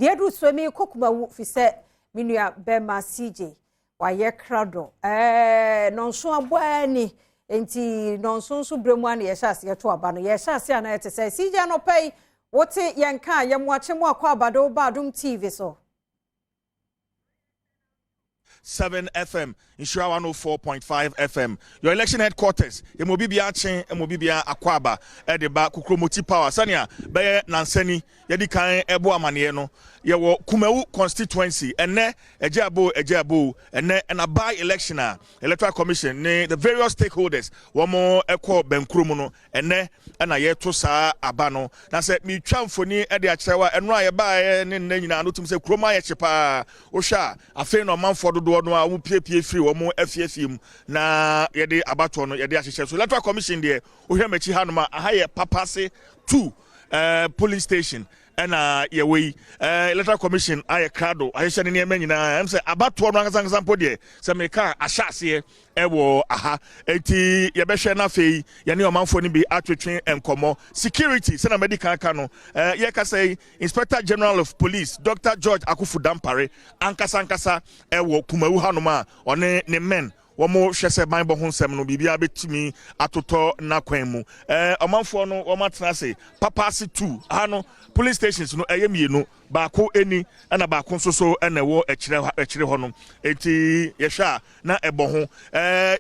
Deɛ aduru so mi kɔ Kumawu fi sɛ me nua bɛrima CJ wayɛ krado. Nɔnso aboa ni nti nɔnso nso berɛ mu a na yɛhyɛ aseɛ to aba no. Yɛhyɛ aseɛ a na yɛte sɛ CJ anɔpa yi wote yɛn ka a yɛmmoakye mu akɔ abade ba Adom TV so. 7 FM, Nhyira 104.5 FM, your election headquarters. Emu obi bia akyen, emu obi bia akɔ aba ɛde ba Kukuromoti Power. Sɛnea bɛyɛ nansani yɛdi kan ɛbɔ amaneɛ no, yɛwɔ Kumawu constituency. Ɛnɛ ɛgye abo ɛgye abo ɛnɛ ɛna by election a Electoral Commission ne the various stakeholders wɔn ɛkɔ bɛnkuro mu no, ɛnɛ ɛna yɛto saa aba no. Na sɛ metwa mfoni ɛde akyerɛ wa, ɛno a yɛbaeɛ ne nnɛ nyinaa no tum sɛ kurom ayɛ kye paa. Wohwɛ a, afei na ɔmanfoɔ dodoɔ no a wɔn piepie firi wɔn afiefie mu na yɛde abatoɔ no yɛde ahyehyɛ so. Electoral Commission deɛ, wohwɛ m'akyi hanom a, aha yɛ Papase 2 polling station ɛna yɛwɔ yi. Electoral Commission ayɛ krado ahyehyɛ ne nneɛma nyinaa. Ɛm sɛ abatoɔ no ankasa ankasa mpo deɛ, sɛ meka ahyɛ aseɛ ɛwɔ aha, eti yɛbɛhwɛ n'afei yɛne ɔmanfoɔ no bi atwetwe nkɔmɔ. Security, sɛnɛ mɛdi kan ka no, yɛkasa yi, Inspector General of Police Dr George Akufu Dampare ankasa ankasa ɛwɔ Kumawu hanom a ɔne ne men wɔn hwɛ sɛ banbɔ ho nsɛm no biribiara bɛtumi atotɔ n'akwan mu. Ɔmanfoɔ no wɔn atena ase. Papaase 2 ha no, police stations no ɛyɛ mmienu, baako ani ɛna baako nso so ɛna ɛwɔ akyire hɔ no. Eti yɛhwɛ a na ɛbɔ ho.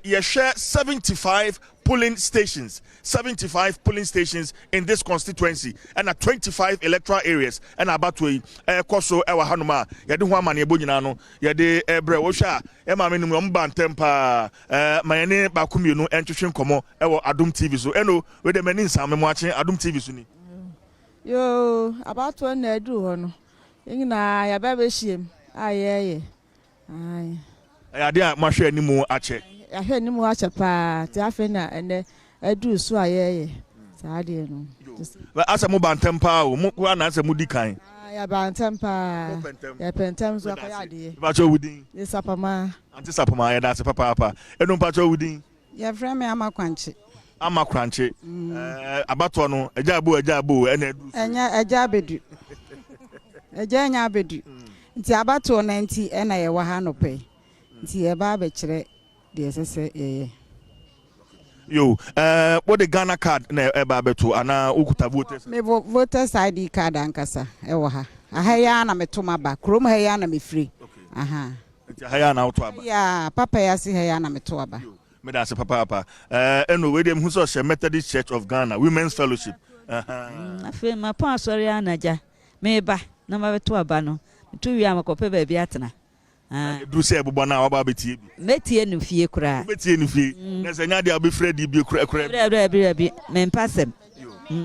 Yɛhwɛ 75 polling stations, 75 polling stations in this constituency ɛna 25 electoral areas ɛna abatoɔ yi ɛkɔ so ɛwɔ hanom a yɛde ho amaneɛbɔ nyinaa no yɛde ɛbrɛ. Wɔhwɛ a, ɛma me nim wɔn ba ntɛm paa. Ma yɛne baako mmienu ɛntwetwe nkɔmɔ ɛwɔ Adom TV so. Ɛno wei dɛ m'ani nsa memo akye Adom TV so ni. Yoo, abatoɔ na aduru hɔ no, yɛn nyinaa yɛaba bɛhyia mu a yɛreyɛ. Ae. Ɛyɛ adeɛ a moahwɛ anim akyɛ? Yɛahwɛ anim akyɛ paa, nti afei na ɛnɛ aduru so a yɛreyɛ saa adeɛ no. Asɛ mo ba ntɛm paa o, mo koraa na asɛ mo di kan. Ah, yɛaba ntɛm paa. Mopɛ ntɛm. Yɛpɛ ntɛm nso akɔyɛ adeɛ. Mpakyɛ, wo din? Ne Sapama. Ante Sapama, yɛda ase papaapa. Ɛno, mpakyɛ, wo din? Yɛfrɛ me Ama Kwankye. Ama Kwankye. Abatoɔ no agya abo agya abo ɛna aduru so. Ɛnyɛ agya abɛdu, agya anya abɛdu, nti abatoɔ no nti ɛna yɛwɔ ha nɔpɛ yi, nti yɛba abɛkyerɛ deɛ ɛsɛ sɛ yɛyɛ. Yo, wode Ghana Card na ɛba abɛto anaa wokuta voters? Me voters ID card ankasa ɛwɔ ha. Aha yi ara na meto m'aba, kurom ha yi ara na mefiri aha. Nti aha yi ara na woto aba? Ya, papa yi ase ha yi ara na meto aba. Meda ase papaapa. Ɛno wei deɛ, mehu sɛ ɔhyɛ Methodist Church of Ghana Women's Fellowship. Afei mapɔn asɔre anagya, meba na mabɛto aba no. Meto wie a, makɔpɛ baabi atena. Ɛduru sɛ ɛbobɔ no a, waba abɛtie bi? Mɛtie no fie koraa. Wobɛtie no fie na sɛ nyɛ adeɛ a wobɛfiri adi bie kora kora? Dabi, dabi, mempa asɛm.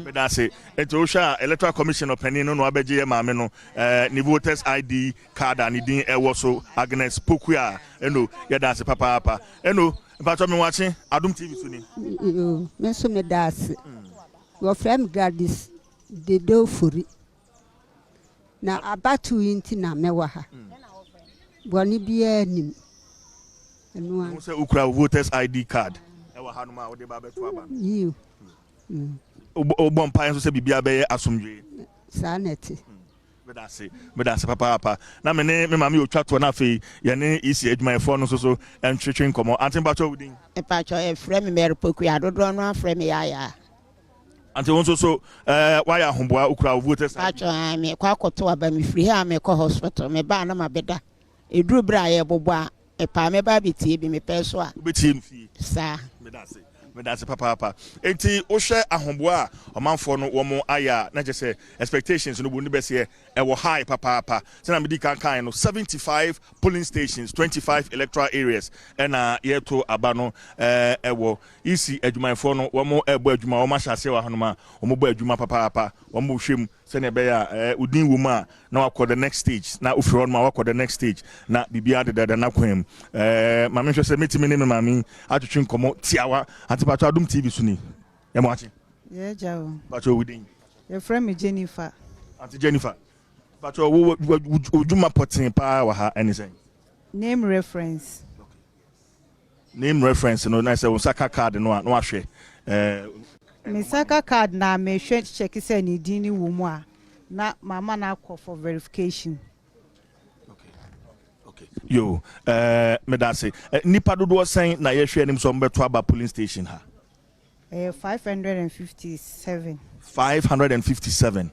Meda ase. Nti wohwɛ a, Electoral Commission ɔpanin no na wabɛgye yɛ maame no ne voters ID card a ne din ɛwɔ so, Agnes Pokua. Ɛno yɛda ase papaapa. Ɛno, mpatwɔ, me wakye Adom TV so ni. Yoo, me nso meda ase. Wɔfrɛ me Gladys Dede Ofori. Na abatow yi nti na mewɔ ha. Bɔne biara nim. Ɛno ara. Sɛ wokura wo voters ID card ɛwɔ hanom a wode ba abɛto aba no. Yiw. Wobɔ mpaeɛ nso sɛ biribiara bɛyɛ asomdwee? Saa na ɛte. Meda ase, meda ase papaapa. Na me ne me maame otwa toɔ, na afei yɛne EC adwumayɛfoɔ no nso so ntwetwe nkɔmmɔ. Ante, mpakyɛ, wo din? Mpakyɛ, yɛfrɛ me Mary Pokua, dodoɔ no afrɛ me Yaayaa. Ante, wo nso so woayɛ ahoboa, wokura wo voters ID? Mpakyɛ, mekɔ akɔto aba. Mefiri ha a, mekɔ hospital, mebaa na mabɛda. Ɛduru berɛ a yɛbobɔ a, mepaa mɛba abɛtie bi, mepɛ so a. Wobɛtie no fie? Saa. Meda ase, meda ase papaapa. Enti wohwɛ ahoboa a ɔmanfoɔ no wɔn ayɛ a, na kyerɛ sɛ expectations no bu ne bɛseɛ ɛwɔ high papaapa. Sɛnea medi kan kan no, 75 polling stations, 25 electoral areas ɛna yɛto aba no. Ɛwɔ EC adwumayɛfoɔ no wɔn ɛbɔ adwuma, wɔn ahyɛ aseɛ wɔ hanom a wɔn bɔ adwuma papaapa. Wɔn hwɛ mu sɛnea ɛbɛyɛ a odin wɔ mu a, na wakɔ the next stage, na ofiri hɔ nom a, wakɔ the next stage, na biribiara dedada n'akwan mu. Maame, hwɛ sɛ mɛtumi ne me maame atwetwe nkɔmmɔ tiawa. Ante, patro, Adom TV so ni, ɛmo akye. Yɛgya o. Patro, wo din? Yɛfrɛ me Jennifer. Ante Jennifer, patro, wo dwuma pɔtee paa wɔ ha ɛne sɛn? Name reference. Name reference no, na sɛ wo nsa ka card no a, na wahwɛ Me nsa ka card na mehwɛ, check sɛ ne din ne wɔ mu a. na mama no akɔ for verification. Yo, meda ase. Nnipa dodoɔ sɛn na yɛhwɛ anim sɛ wɔbɛto aba polling station ha? Ɛyɛ 557. 557.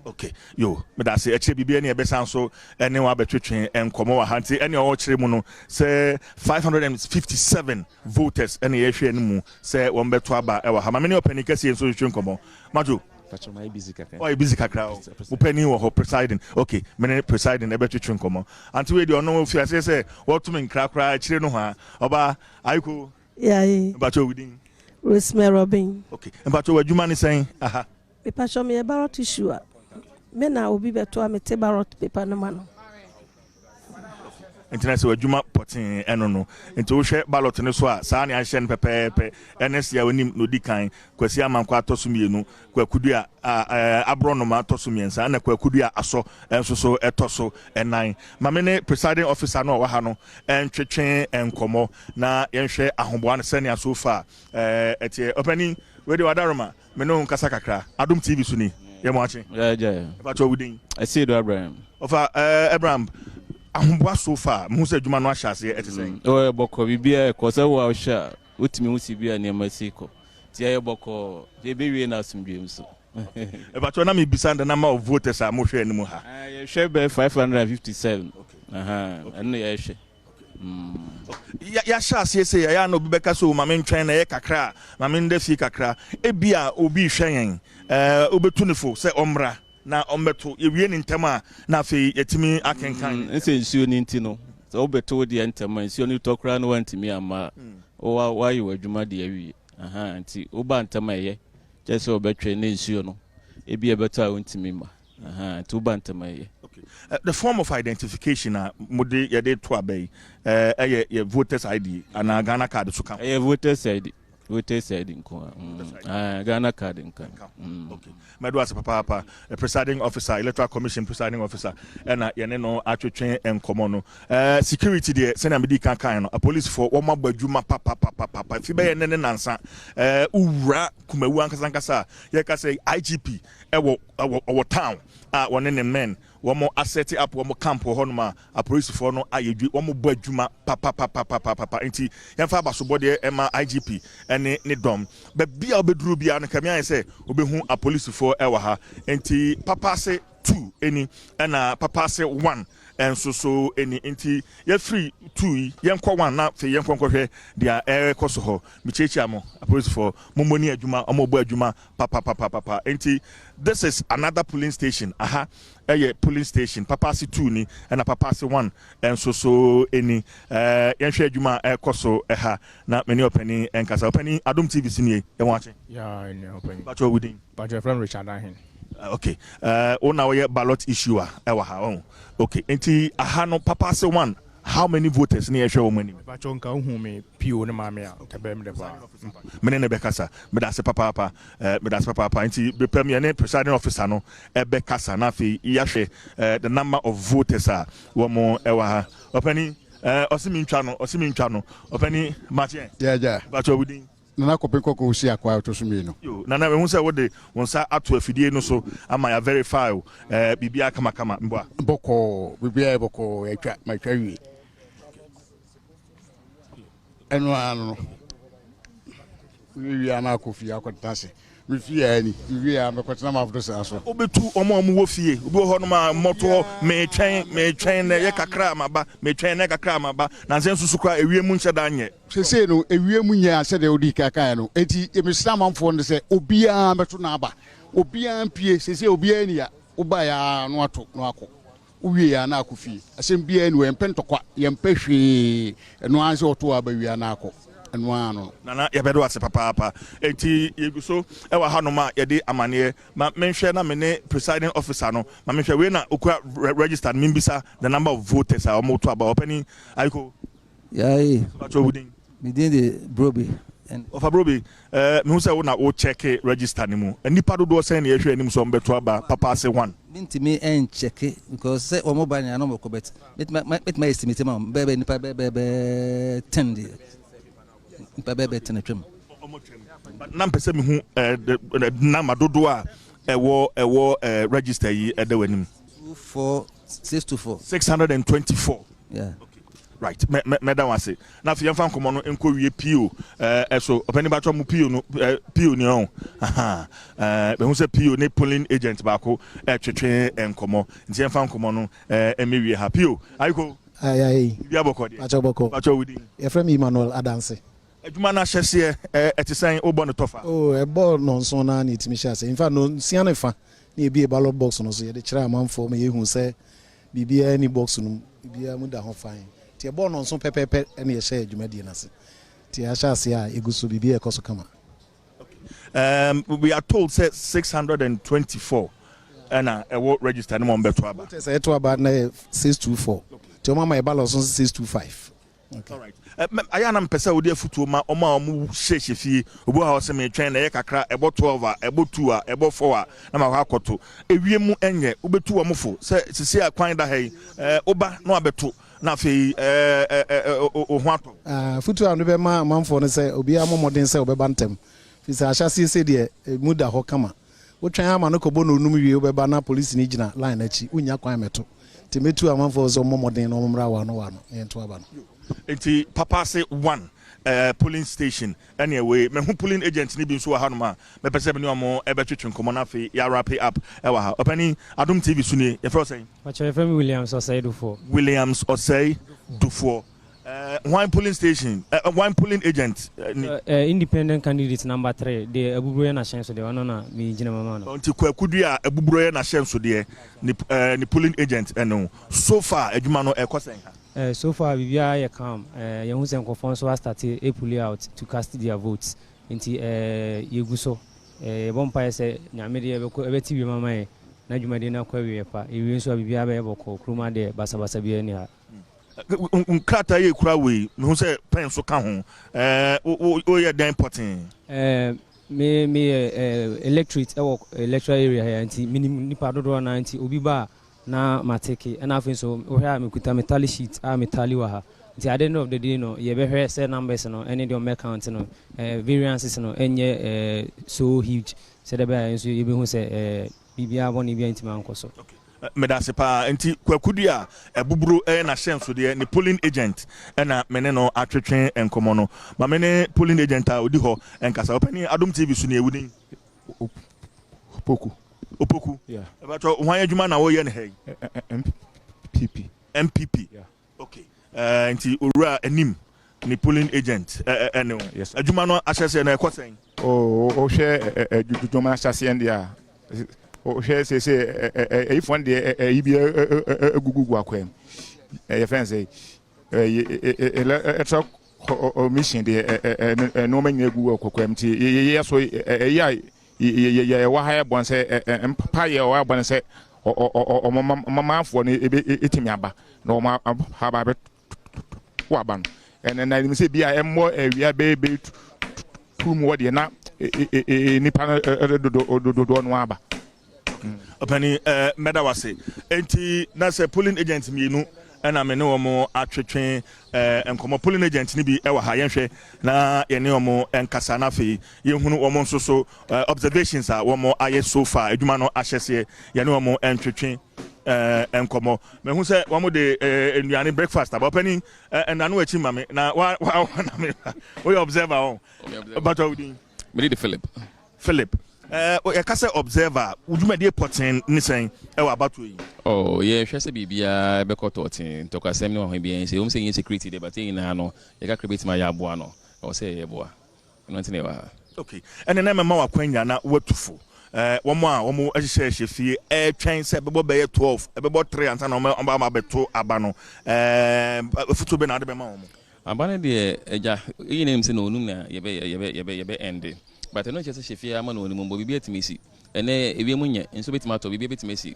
Okay, yo, meda ase. Ɛkyerɛ biribi ɛne ɛbɛsan so ɛne wɔn abɛtwetwe nkɔmɔ wɔ ha, nti ɛne ɔwɔ kyerɛ mu no sɛ 557 voters ɛne yɛhwɛ anim mu sɛ wɔn bɛto aba ɛwɔ ha. Maame ne ɔpanin kɛseɛ nso twetwe nkɔmɔ. Majo. Ɔyɛ busy kakra o. Mo panin wɔ hɔ presiding. Okay, mene presiding ɛbɛtwetwe nkɔmɔ. Ante wei deɛ ɔno fi aseɛ sɛ wɔtumi nkra koraa akyire no hɔ a ɔba ayiko. Yaye. Mpakyɛ wo din? Rosemary Robin. Okay, mpakyɛ w'adwuma ne sɛn aha? Mepakyɛ meyɛ ballot issue a me na obi bɛto a mete ballot paper no ma no. Nti na sɛ w'adwuma pɔtee ɛno no, nti wohwɛ ballot no so a, saa ne ahyehyɛ no pɛpɛɛpɛ. Ɛne sea onim na odi kan, Kwasi Amankwa atɔ so mmienu, Kwakudua a Aborɔnoma atɔ so mmiɛnsa, ɛna Kwakudua Asɔ nso so ɛtɔ so ɛnan. Ma me ne presiding officer no a ɔwɔ ha no ntwetwe nkɔmmɔ na yɛnhwɛ ahoboa no sɛnea so far ɛteɛ. Ɔpanin, wei deɛ wadaroma. Me ne wo nkasa kakra. Adom TV so ni. Yɛ mo akye. Yɛ Ɛfa kyɛ wo din. Ɛsiedu Abraham. Ɔfa Abraham, ahoboa so far. Mehu sɛ adwuma no ahyɛ aseɛ, ɛte sɛn? Ɛyɛ bɔkɔ, biribiara ɛkɔ sɛ wo a wohwɛ a wotumi hu si bi a nneɛma si kɔ. Nti ɛyɛ bɔkɔɔ. Yɛbɛwie no asomdwoe mu so. Ɛfa kyɛ na mebisa the number of voters a mohwɛ anim ha. Yɛhwɛ bɛyɛ 557. Ɛno na yɛhwɛ. Yɛahyɛ aseɛ sɛ yɛyɛ a na obi bɛka sɛ o ma mentwɛn na ɛyɛ kakra a ma menda fie kakra. Ebia obi rehwɛ yɛn, wobɛtu no fo sɛ ɔmmra na ɔmmɛto. Yɛwie no ntɛm a na afei yɛatumi akenkan. Sɛ nsuo no nti no, sɛ wobɛto wo deɛ ntɛm a, nsuo no tɔ koraa na woantumi amma a, woayɛ w'adwuma de awie. Nti woba ntɛm a ɛyɛ, kyerɛ sɛ wɔbɛtwɛn na nsuo no ebia ɛbɛtɔ a wontumi mma. Nti woba ntɛm a ɛyɛ. Okay. The form of identification a mode yɛde to aba yi, ɛyɛ yɛ voters ID anaa Ghana card so ka ho? Ɛyɛ voters ID. Voters ID nko a. Ghana card nka. Okay. Mɛdo ase papaapa. Presiding officer, Electoral Commission presiding officer, ɛna yɛne no atwetwe nkɔmɔ no. Security deɛ, sɛnea mede kan kan no, apolisifoɔ wɔn abɔ adwuma papapapapa. Fi bɛyɛ ne ne nansa. Wura Kumawu ankasa ankasa a yɛka sɛ IGP ɛwɔ ɛwɔ ɔwɔ town a wɔne ne men wɔn asɛte up wɔn camp wɔ hɔnom a apolisifoɔ no ayɛ dwi wɔn bɔ adwuma papapapapapa. Nti yɛmfa abasobɔdeɛ ɛma IGP ɛne ne dɔm. Baabi a wobɛduru biara no, kame ayɛ sɛ wobɛhu apolisifoɔ ɛwɔ ha. Nti Papaase 2 ɛni, ɛna Papaase 1 ɛnso so ɛni. Nti yɛfiri 2 yi, yɛnkɔ 1 na afei yɛnkɔ nkɔhwɛ deɛ ɛrekɔ so hɔ. Mekyiakyia mo apolisifoɔ, mommɔ ni adwuma, ɔmo bɔ adwuma papapapapa. Nti this is another polling station. Aha ɛyɛ polling station Papaase 2 ni, ɛna Papaase 1 ɛnso so ɛni. Yɛnhwɛ adwuma a ɛrekɔ so ɛha na mene ɔpanin ɛnkasa. Ɔpanin, Adom TV so nie, yɛwɔ akye. Mpakyɛ wo din? Mpakyɛ frɛ me Richard Ahen. Okay, wo na woyɛ ballot issuer ɛwɔ ha ɔn? Okay, nti aha no Papaase 1, how many voters ne yɛhwɛ wɔn anim? Mpakyɛ nka wohu me PO ne maame a nka bɛyɛ me dɛ paa. Mene ne bɛkasa. Meda ase papaapa, meda ase papaapa. Nti bepɛm yɛne presiding officer no ɛbɛkasa na afei yɛahwɛ the number of voters a wɔn ɛwɔ ha. Ɔpani, ɔse mentwa no, ɔse mentwa no. Ɔpani, makyeɛ. Yɛagya. Mpakyɛ wo din? Nana Kɔpen Kɔkɔ Osi Akoa ɔtɔ so mmienu. Yo, Nana, mehu sɛ wode wo nsa ato afidie no so ama yɛ verify o, biribiara kamakama, mboa? Bɔkɔɔ, biribiara yɛ bɔkɔɔ, yɛatwa, matwa wie. Ɛno ara no, mewie a na akɔ fie akɔtena ase. Me fie a ni, mewie a mɛkɔtena m'afoto saa so. Wobɛtu wɔn a wɔwɔ fie. Obi wɔ hɔnom a mmɔtoɔ, metwɛn, metwɛn na ɛyɛ kakra a maba, metwɛn na ɛyɛ kakra a maba. Nansa nso so koraa ewiem nhyɛ da nyɛ. Seesei no, ewiem nyɛ sɛdeɛ wodii kan kaeɛ no. Enti mesrɛ amanfoɔ no sɛ obiara mmɛto n'aba. Obiara mpue. Seesei obiara nni ha. Wobaeɛ ara na woato na woakɔ. Wowie a na akɔ fie. Asɛm biara nni hɔ. Yɛmpɛ ntɔkwa. Yɛmpɛ hwee. Ɛno ara ne sɛ wɔto aba wie a na akɔ. Ɛno ara no. Nana, yɛbɛda wo ase papaapa. Enti yɛgu so wɔ hanom a yɛde amaneɛ. Ma menhwɛ na me ne presiding officer no, ma menhwɛ. Wei na ɔkura register no, membisa the number of voters a wɔto aba. Ɔpanin, Ayiko. Yae. Mpakyɛ wo din? Me din de Brobe. Ɔfa Brobe, eh, mehu sɛ wo na wo check register no mu. Nnipa dodoɔ sɛn na yɛhwɛ anim sɛ wɔbɛto aba Papaase one? Mentumi nkyɛke because sɛ wɔn ba nyinaa na wɔkɔ, but mɛtumi mɛtumi ayɛ estimate ma wɔn bɛyɛ bɛyɛ nipa bɛyɛ bɛyɛ bɛyɛ 10 deɛ, nipa bɛyɛ bɛyɛ 10 atwam. But na mpɛ sɛ mehu eh, the, the number dodoɔ a. ɛwɔ ɛwɔ ɛɛ register yi ɛda w'anim? 4 624. 624. Yeah. Okay. Right. Mɛ mɛ mɛda wɔn ase. Na afei yɛmfa nkɔmɔ no nkɔ wie PO ɛɛ ɛso. Ɔpɛni batwa mu PO no ɛɛ PO ni ɔn. Ahan. Ɛɛ bɛhu sɛ PO ne polling agent baako ɛtwetwe nkɔmɔ. Nti yɛmfa nkɔmɔ no ɛɛ ɛmɛ wie ha. PO ayiko. Ayi ayi. Bibi abɔkɔ deɛ. Pakyɛw bɔkɔ. Pakyɛw wudi. Yɛfrɛ me Emmanuel Adanse. Adwuma no ahyɛseɛ ɛɛ ɛte sɛn wobɔ no tɔfa? Oh ɛbɔɔ nnɔnson no ara na yɛtumi hyɛɛ aseɛ. In fact nnɔnsia ne fa na yɛbue ballot box no so yɛde kyerɛɛ amanfoɔ ma yɛhuu sɛ biribiara nni box no mu, biribiara mu da ho fann. Nti ɛbɔɔ nnɔnson pɛpɛɛpɛ na yɛhyɛɛ dwumadie no ase. Nti yɛahyɛ aseɛ a ɛgu so, biribiara ɛkɔ so kama. Um, we are told sɛ 624 ɛna ɛwɔ register no mu a wɔbɛto aba. Voters a ɛto aba no yɛ 624, nti wɔn ama yɛ ballot nso 625. Ayɛ a na mepɛ sɛ wode afotuo ma wɔn a wɔhyehyɛ fie. Obi wɔ ha ɔsɛ metwɛn na ɛyɛ kakra, ɛbɔ 12 a, ɛbɔ 2 a, ɛbɔ 4 a, na makɔ akɔto. Ewiem nyɛ, wobɛtu wɔn fo sɛ sisi a kwan da ha yi, woba na wabɛto na afei wo ho atɔ. Afotuo a mede bɛma amanfoɔ ne sɛ obiara mmɔ mmɔden sɛ ɔbɛba ntɛm, firi sɛ ahyɛaseɛ sei deɛ, emu da hɔ kama. Wotwɛn ara ma no kɔbɔ nnɔnnum wie wobɛba na polisini gyina line no akyi, wonnya kwan mmɛto. Nti mɛtu amanfoɔ sɛ wɔmmɔ mmɔden na wɔmmra wɔ ano wɔ ano na yɛnto aba no. Nti Papaase one eh, polling station ɛne ɛwɔ yi. Mahu polling agent no bi nso wɔ hanom a mɛpɛ sɛ me ne wɔn bɛtwetwe nkɔmmɔ na afei yɛ wrap up ɛwɔ ha. Ɔpanin, Adom TV so nie, yɛfrɛ wo sɛn? Pakyɛ yɛfrɛ me Williams Ɔsɛe Dufoɔ. Williams Ɔsɛe Dufoɔ. Eh, hwan polling station, eh, hwan polling agent eh, ni? Eh, independent candidate number 3, deɛ abuburo yɛ n'ahyɛnsodeɛ, ɔno na megyina mu ama no. Nti Kwaku Dua a abuburo yɛ n'ahyɛnsodeɛ, ne, eh, ne polling agent ɛno. So far adwuma no ɛkɔ sɛn ha? Eh, so far biribiara yɛ calm, eh, yɛhu sɛ nkurɔfoɔ nso astate pull out to cast their votes, nti eh, yɛgu so, eh, yɛbɔ mpaeɛ sɛ Nyame deɛ ɛbɛkɔ, ɛbɛte wiem ama yɛn, na dwumadie no akɔ awieɛ pa, yɛwie nso a biribiara bɛyɛ bɔkɔɔ, kurom ha deɛ basabasa biara nni ha. Nkrataa yi ekura wo yi, mehu sɛ pɛn nso ka ho. Ɛɛ, woyɛ dɛn pɔtee? Ɛɛ, me meyɛ ɛɛ electorate ɛwɔ electoral area ha nti menim nipa dodoɔ naa nti obi ba a na mateke ɛna afei nso wohwɛ a mekuta me tally sheet a me tally wɔ ha nti at the end of the day no yɛbɛhwɛ sɛ numbers no ɛne deɛ ɔmmɛ count no ɛɛ variances no ɛnyɛ ɛɛ so huge sɛdeɛ ɛbɛyɛ a yɛn nso yɛbɛhu sɛ ɛɛ biribiara bɔne biara ntumi ankɔ so. Medase paa. Nti Kwaku Dua Abuburo yɛ n'ahyɛnsodeɛ, ne polling agent na me ne no atwetwe nkɔmmɔ no. Ma me ne polling agent a ɔdi hɔ nkasa. Ɔpanin, Adom TV so nie, wo din? Opoku. Opoku. Yeah. Ɛbɛtɔ, hwan adwuma na woyɛ no ha yi? MPP. MPP. Yeah. Okay. Uh, nti owura anim ne polling agent ɛne wo. Yes. Adwuma no ahyɛseɛ no ɛkɔ sɛn? Oh, wohwɛ adwuma no ahyɛseɛ deɛ a, wohwɛ sese ɛyifoɔ no deɛ ɛyi bi agugugu akwan mu. Yɛfrɛ no sɛ electoral commission deɛ nneɛma nyinaa gugu akwan mu nti yɛyɛ so ɛyi a yɛwɔ ha yɛbɔ no sɛ mpa yɛ ɔwɔ abɔ no sɛ ɔmamanfoɔ no ɛtumi aba na wɔn aba abɛto aba no ɛnna na ɛnim sɛ bi a ɛmmɔ awia bɛyɛ bɛyɛ tu mu wɔ deɛ na nipa no dodoɔ no aba. Ɔpani ɛɛ mɛda wase. Enti na sɛ polling agent mmienu ɛna me ne wɔn atwetwe ɛɛ nkɔmɔ. Polling agent no bi ɛwɔ ha yɛnhwɛ na yɛne wɔn nkasa na afei yɛhunu wɔn nso so ɛɛ observations a wɔn ayɛ so far adwuma no ahyɛseɛ yɛne wɔn ntwetwe ɛɛ nkɔmɔ. Mehu sɛ wɔn de ɛɛ nnuane breakfast aba. Ɔpani ɛɛ ɛnano akyi ma me na wa wa wa na me woyɛ observer wɔn. Bàtɔ wo din. Mede de Philip. Philip, eh, yɛka sɛ observer a, wo dwumadie pɔtee ne sɛn wɔ abatoɔ yi mu? Oh, yɛhwɛ sɛ biribiara bɛkɔ tɔɔtee, ntɔkwasɛm ne ɔhaw biara nsi. Ɛwom sɛ yɛnyɛ security deɛ, but yɛn nyinaa no, yɛn kakra bɛtumi ayɛ aboa no, ɛwɔ sɛ yɛboa. Ɛno nti na yɛwɔ ha. Okay, ɛnneɛ na mɛma wo akwanya na woatu fo. Eh, wɔn a wɔhyehyɛhyehyɛ fie retwɛn sɛ ɛbɛbɔ bɛyɛ 12, ɛbɛbɔ 3 ansa na wɔaba abɛto aba no, eh, afotuo bɛn na wode bɛma wɔn? Aba no deɛ agya yɛ nyinaa nim sɛ na ɔnum na yɛbɛ yɛbɛ yɛbɛ yɛbɛ ɛnde but ɛno nkyerɛ sɛ hyɛ fie ara ma na ɔnim mbɔ biribi atumi asi ɛnɛ ewiem nyɛ nsuo bɛtumi atɔ biribi bɛtumi asi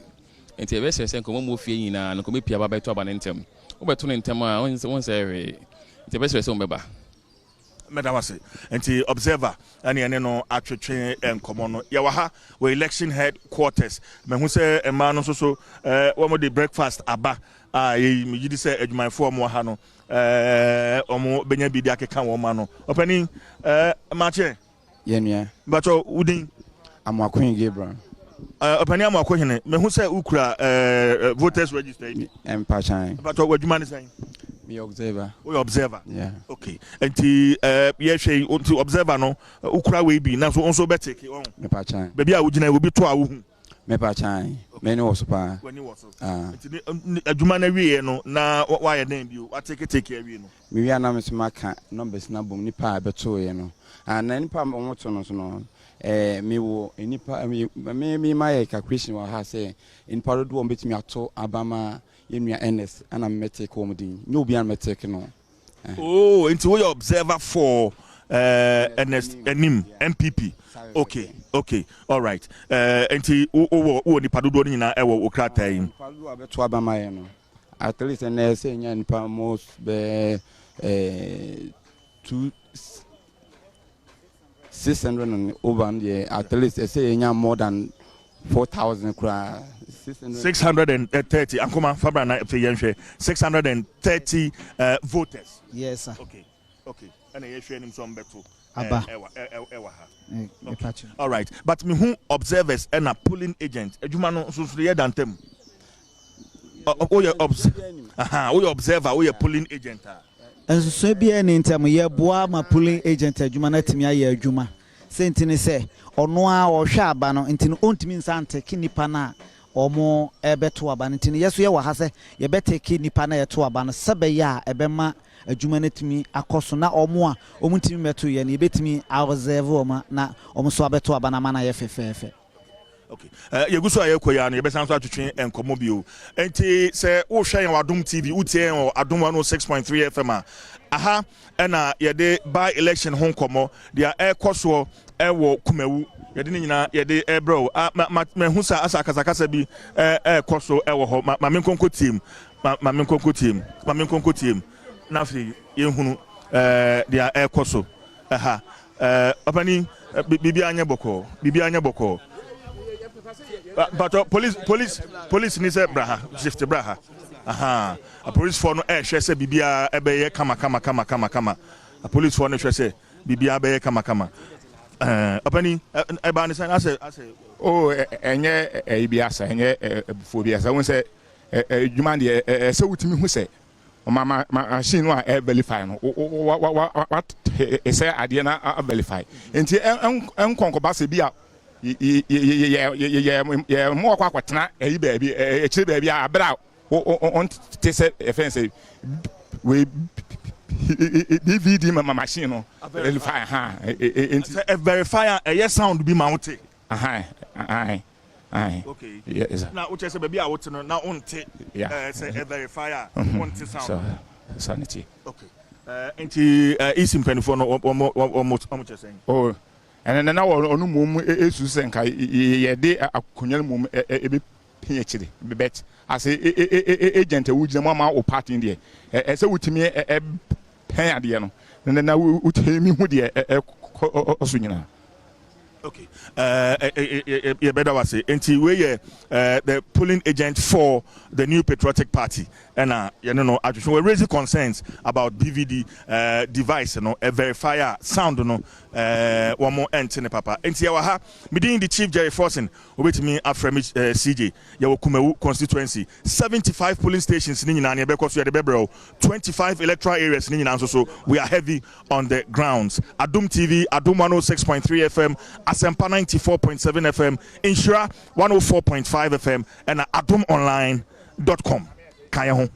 nti yɛbɛsrɛ sɛ nka wɔn mu wɔ fie nyinaa no nka wɔbɛpie aba abɛto aba no ntɛm wobɛto no ntɛm a wonsɛe hwee nti yɛbɛsrɛ sɛ wɔbɛba. Meda wo ase. Nti Observer ɛne yɛne no atwetwe nkɔmmɔ no. Yɛwɔ ha wɔ election head quarters. Mahu sɛ mmaa no nso so wɔn de breakfast aba a yɛyi megye di sɛ adwumayɛfoɔ a wɔwɔ ha no ɛɛ wɔn bɛnya bi de akeka wɔn ma no. Ɔpanin ɛɛ makyeɛ. Yɛn nua. Mpakyɛw wo din? Amoakoye Gabriel. Ɔpanin Amoako Hene, mehu sɛ wokura eh, voters register yi bi. Mpakyan. Mpatɔ, w'adwuma ne sɛn? Meyɛ observer. Woyɛ observer? Yeah. Okay. Nti eh, yɛhwɛ yi, nti observer no, wokura wei bi, nanso wo nso wobɛteke, ɔho? Mepakyan. Baabi a wogyina yi, obi to a wohu? Mepakyan. M'ani wɔ so paa. W'ani wɔ so. Ah. Nti ne, adwuma no awieɛ no, na woayɛ dɛn bio? Woateketeke awie no? Mewie a na me nso maka numbers no abom, nipa a ɛbɛtoeɛ no. Ah, na nipa a wɔto no nso no, Eh, me wɔ nnipa, me, me ma yɛ calculation wɔ ha sɛ nnipa dodoɔ wɔn bɛtumi ato aba ma yɛn nua Ernest ɛna me mɛteke wɔn din. Nyɛ obiara na mɛteke no. Eh. Oh, nti woyɛ observer for uh, Ernest Anim, MPP. Okay, okay, all right. Uh, nti wowɔ wowɔ nipa dodoɔ no nyinaa ɛwɔ wo krataa yi mu. Nipa dodoɔ a bɛto aba ma yɛn no, at least ɛnɛ sɛ nya nipa most bɛɛ eh, two 600 and over no deɛ at least ɛsɛ yɛnya more than 4000 koraa. 630 ankoma fabra na afei yɛnhwɛ 630 uh, voters. Yes sir. Okay okay ɛna yɛhwɛ anim sɛ ɔmbɛto aba ɛwɔ ha. Okay. All right but mehu observers ɛna polling agent adwuma no nso nso yɛ da ntam. Woyɛ obs aha woyɛ observer woyɛ polling agent a. Nsusuɛ biara nni ntam. Yɛboa ma polling agent adwuma no atumi ayɛ adwuma. Sɛ nti ne sɛ, ɔno ara ɔrehwɛ aba no nti no ɔntumi nsan nteke nnipa no a wɔrebɛto aba no nti no yɛso yɛwɔ ha sɛ yɛbɛteke nnipa no a yɛto aba no sɛbɛyɛ a ɛbɛma adwuma no atumi akɔ so na wɔn a wɔntumi mmɛtoeɛ no yɛbɛtumi a observe wɔn na wɔn nso abɛto aba no ama no ayɛ fɛfɛɛfɛ. Okay. Uh, yɛgu so a yɛkɔ yi ano yɛbɛsan so atwetwe nkɔmmɔ bio. Nti sɛ wohwɛ yɛn wɔ Adom TV, wotie yɛn wɔ Adom 106.3 FM a, aha ɛna yɛde by election ho nkɔmmɔ deɛ ɛrekɔ soɔ ɛwɔ Kumawu. Yɛde ne nyinaa yɛde ɛbrɛ wo. Ah, ma, ma, mahu sɛ asa akasakasa bi ɛrekɔ so ɛwɔ hɔ. Ma, ma me nkonko tie mu. Ma, ma me nkonko tie mu. Ma me nkonko tie mu. Na afei yɛnhunu ɛɛ deɛ ɛrekɔ so. Ɛha ɛɛ ɔpanin biribiara nyɛ bɔkɔɔ biribiara nyɛ bɔkɔɔ mpatɔ police police police ni sɛ bra ha shift bra ha aha apolisifoɔ no ɛrehwɛ sɛ biribiara ɛbɛyɛ kama kama kama kama kama apolisifoɔ no hwɛ sɛ biribiara bɛyɛ kama kama ɛɛ ɔpanin ɛbaa ne sɛn asɛ asɛ. O ɛnyɛ ɛyi bi asa ɛnyɛ ɛbufuo bi asa wɔn sɛ ɛdwuma deɛ ɛsɛ wotumi hu sɛ. Ma ma machine no a ɛ verify no wo wa wa wa wa sɛ adeɛ na a verify nti ɛ nkɔnkɔba sɛ bi a yɛ yɛ yɛ yɛ mo akɔ akɔtena ɛyi baabi akyire baabi a abere a wo wo te sɛ ɛfɛn sɛ wei DVD ma machine no verify ha nti sɛ ɛ verify a ɛyɛ sound bi ma wo te. Ahan ahan. Aye. Okay. Yes. Na wokyerɛ sɛ baabi a wote no na wonte Yeah. eh, sɛ ɛ verify a Mhm. wonte sound. So, saa ne tie. Okay. Eh, nti eh, EC mpanimfoɔ no wɔn wɔn wɔn wɔn kyerɛ sɛn? Oh, ɛnɛ na na wɔn ɔno mmom esu sɛ nka yɛde akonnwa no mmom ɛbɛpia akyire but as a agent a wogyina mu ama wo party no deɛ ɛsɛ wotumi pɛn adeɛ no na na wotumi hu deɛ ɛkɔ so nyinaa. Okay, yɛbɛda wo ase. Nti wei yɛ the polling agent for the New Patriotic Party ɛna yɛne no atwetwe. Wɔ raise concerns about BVD device no, verify a sound no wɔn ɛnte ne papa. Nti yɛwɔ ha, me din de Chief Jerry Forson, wobɛtumi afrɛ me CJ. Yɛwɔ Kumawu constituency, 75 polling stations ne nyinaa ne yɛbɛkɔ so yɛde bɛbrɛ wo, 25 electoral areas ne nyinaa nso so, we are heavy on the grounds. Adom TV, Adom 106.3 FM, Asempa 94.7 FM, Nhyira 104.5 FM, ɛna adomonline.com. Ka yɛn ho.